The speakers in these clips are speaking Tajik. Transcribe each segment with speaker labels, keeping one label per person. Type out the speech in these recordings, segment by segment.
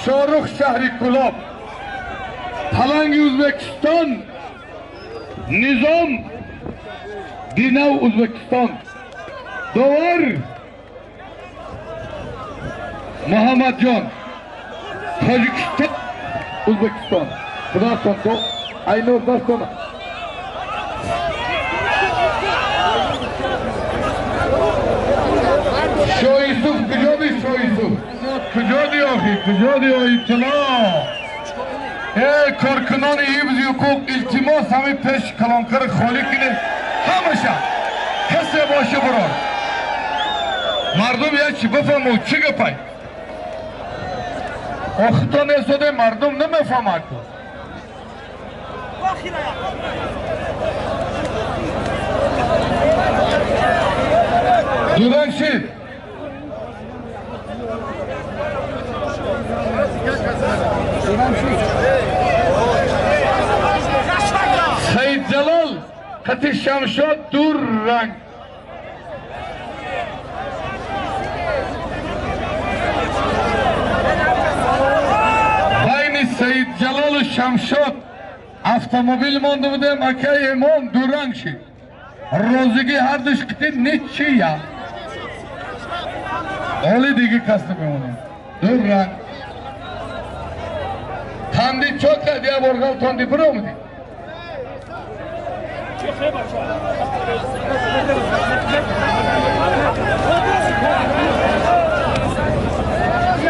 Speaker 1: Шорух шаҳри Кӯлоб, Паланги Ӯзбекистон, Низом Динав Ӯзбекистон, Довар Муҳаммадҷон Тоҷикистон, Ӯзбекистон. Худосон до Айнур дастона. Шоҳ Юсуф куҷо ди, Шоҳ Юсуф? Куҷо ди охи? Куҷо ди Оитило? Эй коркунони ҳифзи ҳуқуқ, илтимос, ҳамин пеш калонкари холӣ кунед ҳамаша. Касе боша бурор. Мардум як чӣ бифаҳму, чӣ гапай? Охито несоде, мардум намефаҳмад. Дуранг шид. Саид Ҷалол қати Шамшод дур ранг. Байни Саид Ҷалолу Шамшод автомобил монда будем, акай Эмом дуранг шид. Розигӣ ҳардуш қити ничия. Оли диги кас намемонем. Дур ранг. Танди чо кард, я боргал танди биромадӣ.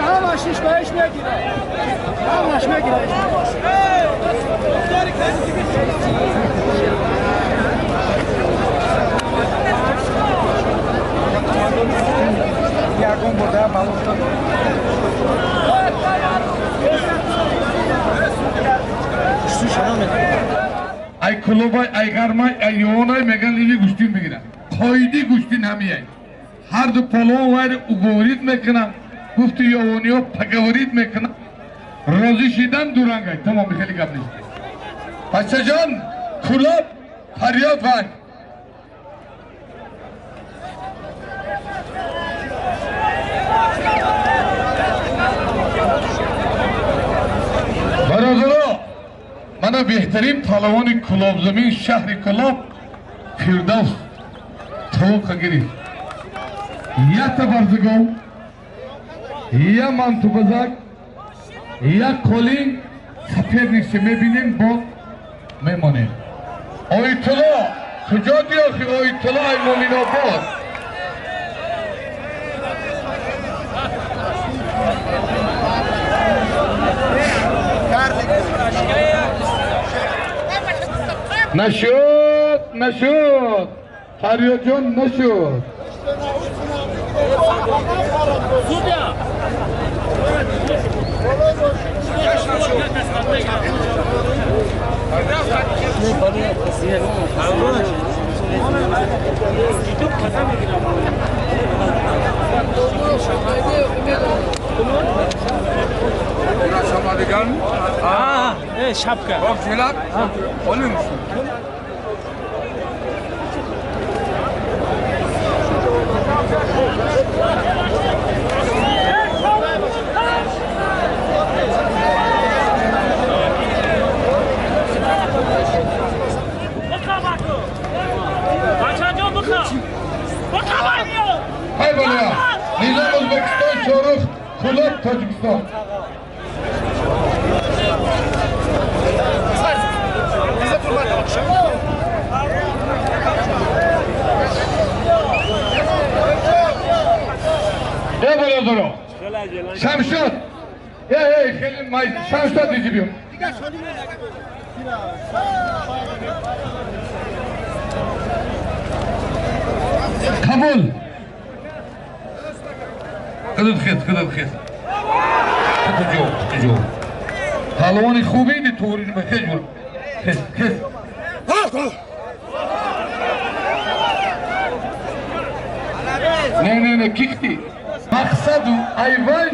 Speaker 2: Ҳамаш иш мегирад. Ҳамаш мегирад. Ягон бурда балофта.
Speaker 1: Ай Кӯлобай, ай Ғармай, ай Ёвонай меган лили гӯштин бигирад. Қоиди гӯштин ҳамияй. Ҳарду полон вайри уговорить мекунам. Гуфти ёвониҳо поговорить мекунам. Розӣ шидан дурангай. Тамом, хеле гап нест. Бачаҷон, Кӯлоб фарёд вай. Бародаро, мана беҳтарин палавони Кӯлобзамин шаҳри Кӯлоб Фирдавс тоқа гирифт. Якта барзигов, я мантубазак, як қолин соперник ше мебинем, бо мемонем. Оитулло, куҷо диёхи Оитулло ай Муминобод? Нашуд, нашуд. Фарёдҷон нашуд.
Speaker 2: Шапка.
Speaker 1: Ҳай болоя. Низом Ӯзбекистон, Шорух Кӯлоб Тоҷикистон. Я бародаро. Шамшод. Эй, хеле май Шамшод иҷи биё. Қабул. Қадат хез, қадат хез. Қадат ҷо, ҷо. Палвони хуби ди туғри ба хез ҷо. Хез, хез. Не, не, не, кихти. Мақсаду Айвай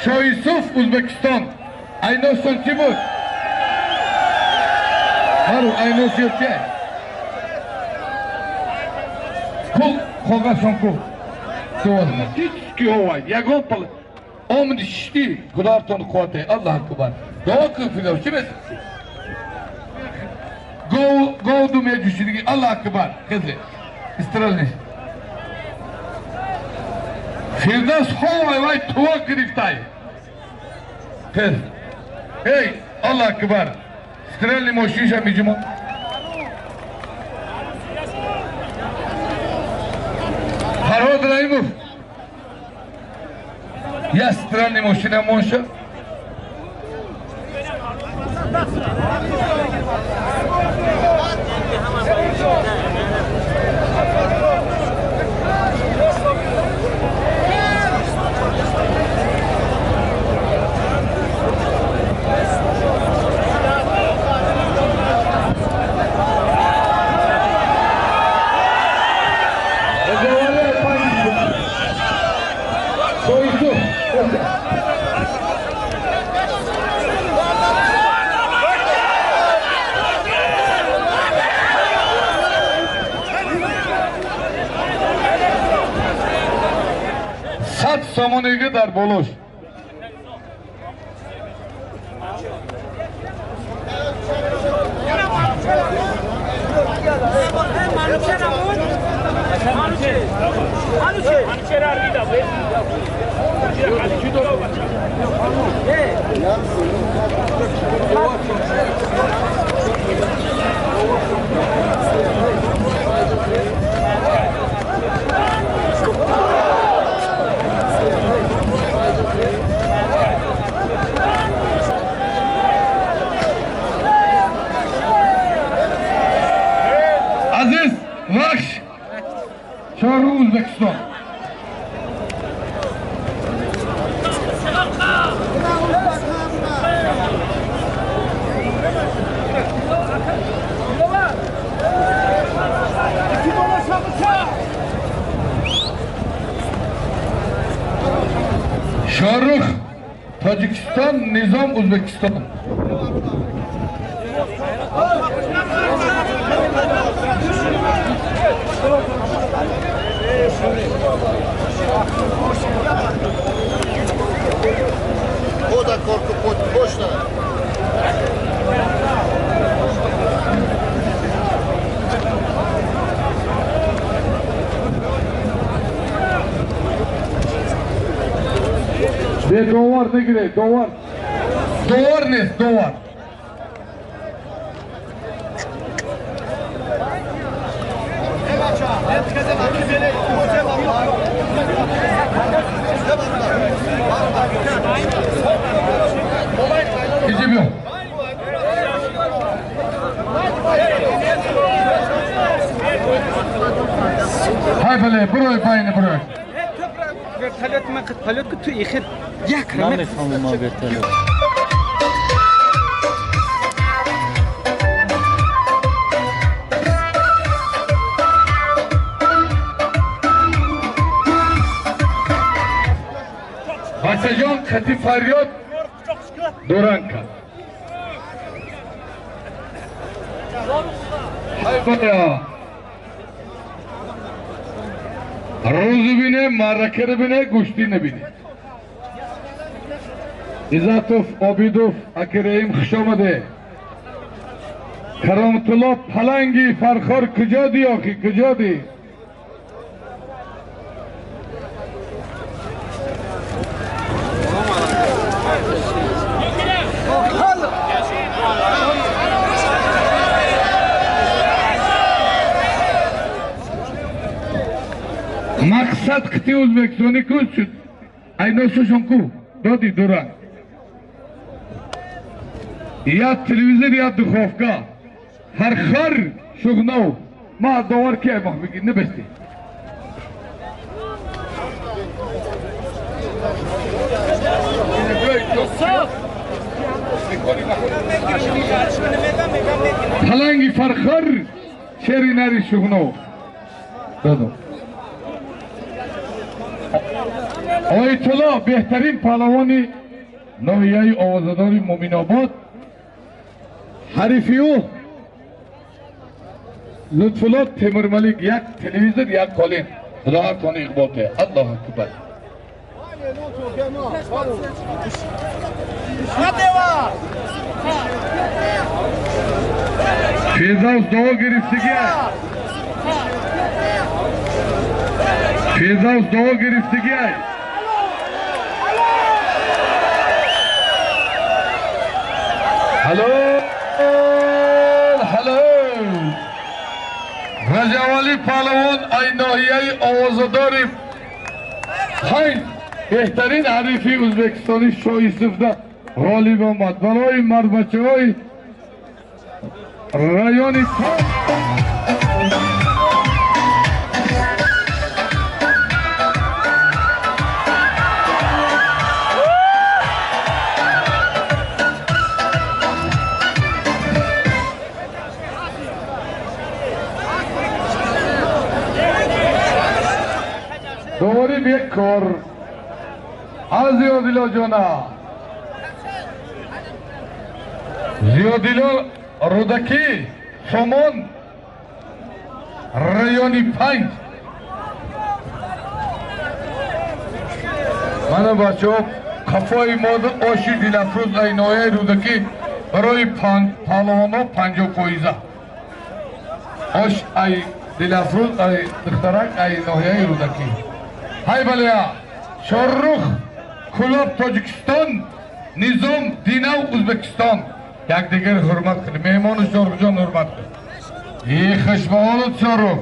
Speaker 1: Шоҳ Юсуф Ӯзбекистон. Айносон чӣ буд? Бару Айнос ё чи? Кул қоғазшон ку. Ҳеч ки овай, ягон пал. Омади шишти худоатон қуввате. Аллоҳ акбар. Дуо кун Фирдавс чӣ меси? Гов ду меҷӯшидиги. Аллоҳ акбар. Хезе. Истирал нест. Фирдавс ҳовай вай туво гирифтай. Хез. Эй, Аллоҳ акбар. Стрельни мошинша миҷума. Фарҳод Раимов. Я стрельни мошина монша. Сомонеги дар болош. Aziz Vaksh Chorlu O'zbekiston. Shohrux Tojikiston, Nizom O'zbekiston.
Speaker 3: O da korku boşta.
Speaker 1: Ve dovar ne gire? Dovar. Dovar ne? Dovar. Hay bale, buraya payını buraya.
Speaker 2: Vertolyot من پالوت که تو ایخر یک رمت
Speaker 4: نمیفهمم ما vertolyot.
Speaker 1: Бачаҷон қати фарёд дуран кард. Рӯзу бине, маъракаро бине, гӯштӣ набине. Иззатов, Обидов, Акираим хуш омаде. Кароматулло Паланги Фархор куҷо ди охи, куҷо ди? Мақсад қити Ӯзбекистони ку айносушон ку доди дура. Я телевизор, я духовка. Фархор Шуғнов. Ма довар ки аймоҳ бигӣ набасти. Паланги Фархор шери нари Шуғнов. Додам. Оятулло беҳтарин паҳлавони ноҳияи овозадори Муъминобод, ҳарифи ӯ Лутфулло Темурмалик, як телевизор, як қолин. Худо ҳар тони иқбол те. Аллоҳу акбар. Фирдавс дуо гирифтигӣ. Фирдавс дуо гирифтигӣ. Ҳалол, ҳалол. Раҷабалӣ паҳлавон ай ноҳияи овозадори панҷ беҳтарин ҳарифи ӯзбекистони Шоҳ Юсуфда ғолиб омад. Барои мардбачаҳои райони доварӣ бекор. Зиёдило ҷона, Зиёдило Рӯдакӣ, Сомон, райони панҷ. Мана бачаҳо, қафои мода оши Дилафрӯз ай ноҳияи Рӯдакӣ барои паҳлавонҳо 50%. Ош ай Дилафрӯз ай духтарак ай ноҳияи Рӯдакӣ. Ҳай балия, Шоҳрух Кӯлоб Тоҷикистон, Низом Динав Ӯзбекистон. Якдигар ҳурмат кунед. Меҳмону Шоҳрухҷон ҳурмат кунед. И хушбаҳолут Шоҳрух.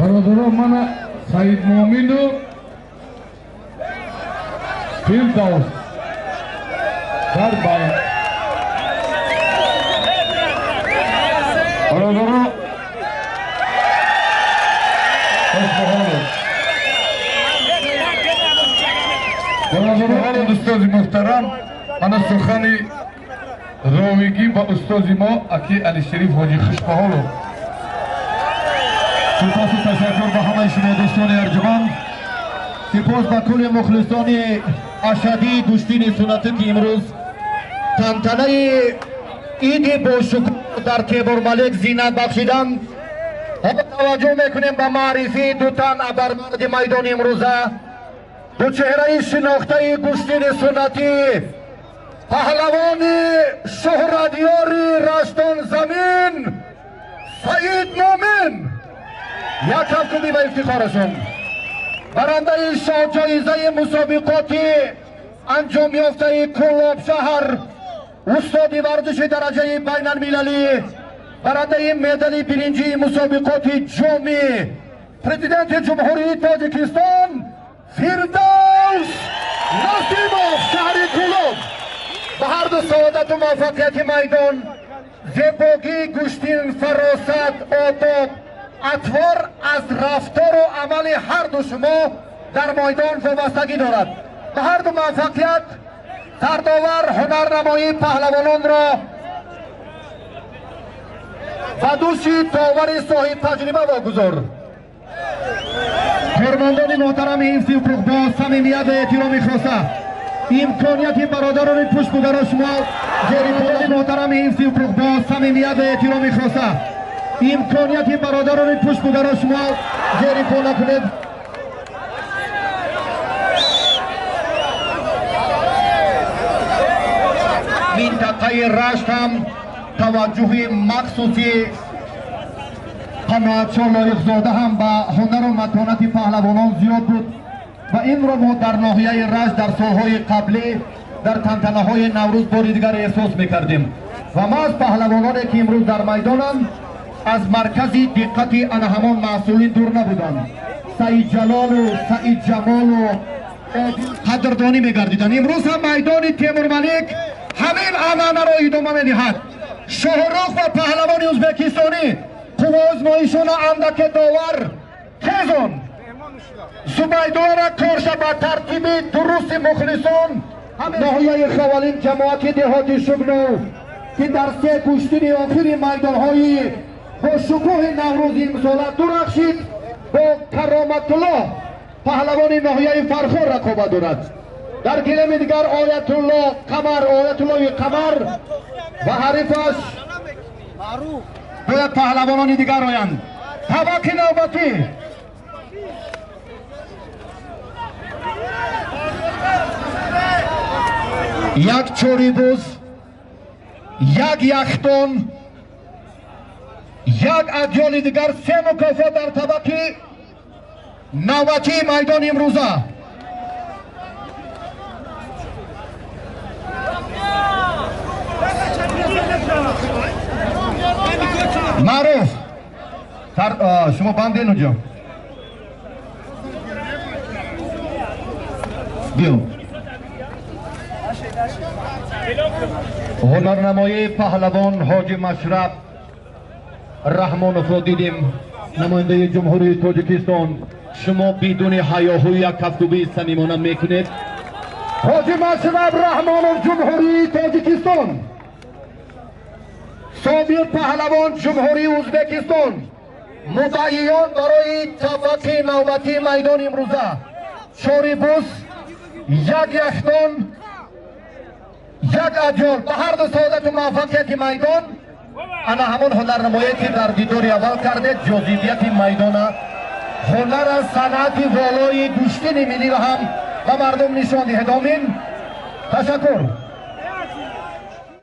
Speaker 1: Бародарон, мана Саид Муъмину Фирдавс дар байн. Бародарон, хушбаҳолут. Бародарон, устози муҳтарам, мана сухани ровигӣ ба устози мо аки Алишериф ҳоҷи. Хушбаҳолут.
Speaker 4: Сипосу ташаккур ба ҳамаи шумо дӯстони арҷуманд. Сипос ба кулли мухлисони ашадии гӯштини суннатӣ, ки имрӯз тантанаи иди бошукӯҳ дар Темурмалик зинат бахшиданд. Ҳоло таваҷҷӯҳ мекунем ба маърифии ду тан абармарди майдони имрӯза, ду чеҳраи шинохтаи гӯштини суннатӣ, паҳлавони шӯҳратёри Раштонзамин Саид Муъмин. Як кафкӯбӣ ба ифтихорашон. Барандаи шоҳҷоизаи мусобиқоти анҷомёфтаи Кӯлоб шаҳр, устоди варзиши дараҷаи байналмилалӣ, барандаи медали биринҷии мусобиқоти ҷоми президенти Ҷумҳурии Тоҷикистон Фирдавс Насибов, шаҳри Кӯлоб. Ба ҳарду саодату муваффақияти майдон, зебогии гӯштин, фаросат, одоб, атвор аз рафтору амали ҳарду шумо дар майдон вобастагӣ дорад. Ба ҳарду муваффақият. Сардовар ҳунарнамоии паҳлавононро ба дӯши довари соҳибтаҷриба вогузор. Кормандони муҳтарами ҳифзи ҳуқуқ, бо самимият ва эҳтироми хоса имконияти бародарони пуштбударо шумо зери муҳтарами ҳифзи ҳуқуқ, бо самимият ва эҳтироми хоса имконияти бародарони пуштбударо шумо зери по накунед. Минтақаи Рашт ҳам таваҷҷӯҳи махсуси Қаноатшо Лоиқзода ҳам ба ҳунару матонати паҳлавонон зиёд буд ва инро мо дар ноҳияи Рашт дар солҳои қаблӣ дар тантанаҳои Наврӯз бори дигар эҳсос мекардем. Ва маҳз паҳлавононе, ки имрӯз дар майдонанд, аз маркази диққати ана ҳамон масъулин дур набуданд. Саидҷалолу Саидҷамолу қадрдонӣ мегардиданд. Имрӯз ҳам майдони Темурмалик ҳамин анъанаро идома медиҳад. Шоҳрух ва паҳлавони ӯзбекистонӣ қувваозмоишона андаке довар тезон Зубайдуллара корша ба тартиби дурусти мухлисон. Ноҳияи Ховалин, ҷамоати деҳоти Шугнов, ки дар се гӯштини охири майдонҳои бо шукӯҳи Наврӯзи имсола дурахшид, бо Кароматулло Паҳлавони ноҳияи Фархор рақобат дорад. Дар гилеми дигар Оятулло Қамар, Оятуллои Қамар ва ҳарифаш бояд паҳлавонони дигар оянд. Табақи навбатӣ як чорибуз, як яхтон, як адёли дигар, се мукофот дар табақи навбатии майдони имрӯза. Маъруф, шумо банден уҷо биё. Ҳунарнамоии паҳлавон Ҳоҷи Машраб Раҳмоновро дидем, намояндаи Ҷумҳурии Тоҷикистон. Шумо бидуни ҳаёҳӯ як кафкӯбии самимона мекунед. Ҳоҷи Машраб Раҳмонов, Ҷумҳурии Тоҷикистон. Собир паҳлавон, Ҷумҳурии Ӯзбекистон. Муддаиён барои табақи навбатии майдони имрӯза: чорибуз, як яхтон, як адёл. Ба ҳарду саодату муваффақияти майдон. Ана ҳамон ҳунарнамоие ки дар дидори аввал кардед, ҷозибияти майдона, ҳунара, санъати волои гӯштини миллиро ҳам ба мардум нишон диҳед. Омин. Ташаккур.